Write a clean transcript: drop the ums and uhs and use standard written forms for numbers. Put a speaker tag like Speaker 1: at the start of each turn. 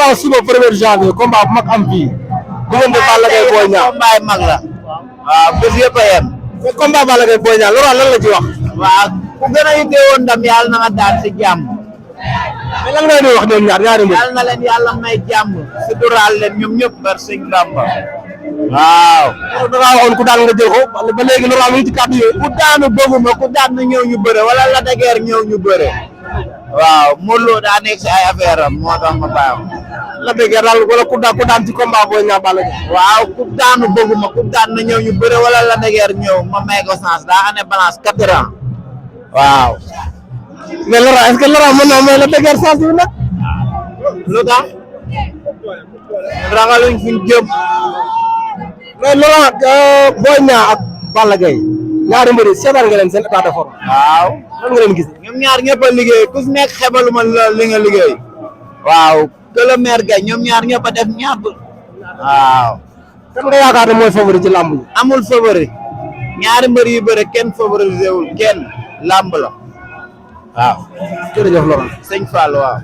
Speaker 1: ginnaaw suba 1er janvier combat bu mag am fii diggante Balla Gaye Boy Niang
Speaker 2: combat yi mag la waaw bés yëpp a yem
Speaker 1: mais combat Balla Gaye Boy Niang Laurent lan la ci wax
Speaker 2: waaw ku gën a yitteewoon ndam yàlla na nga daan si jàmm
Speaker 1: mais lan ngay di wax ñoom ñaari mbir
Speaker 2: yàlla na leen yàlla may jàmm suturaal leen ñoom ñëpp bar sëñ Bamba waaw
Speaker 1: da ngaa waxoon ku daan nga jël ko ba léegi Laurent mi ngi ci kàddu yooyu
Speaker 2: ku daanu bëgguma ku daan na ñëw ñu bëre wala la dageer ñëw ñu bëre waaw Modou Lo daa nekk si ay affaire am moo tax ma bàyyi
Speaker 1: la déggee daal wala ku daan ci combat Boy Niang Balla Gaye
Speaker 2: waaw ku daanu bëgguma ku daan na ñëw ñu bëre wala la dageer ñëw ma may ko chance daa ane balance 4 ans waaw
Speaker 1: mais Laurent est-ce que Laurent mën naa may la déggee chance bi nag
Speaker 2: lu tax ragaluñ fi ñu jëm
Speaker 1: mais Laurent Boy Niang ak Balla Gaye ñaari mbir yi seetaan nga leen seen état de forme
Speaker 2: waaw
Speaker 1: lan nga leen gis
Speaker 2: ñoom ñaar ñëpp a liggéey ku si nekk xebaluma li nga liggéey waaw que le maire gay ñoom ñaar ñëpp a def ñaar waaw
Speaker 1: kan nga yaakaar ne mooy favori ci làmb ji
Speaker 2: amul favori ñaari mbër yu bëre kenn favorisé wul kenn làmb la waaw
Speaker 1: jërëjëf Laurent
Speaker 2: sëñ Fall waaw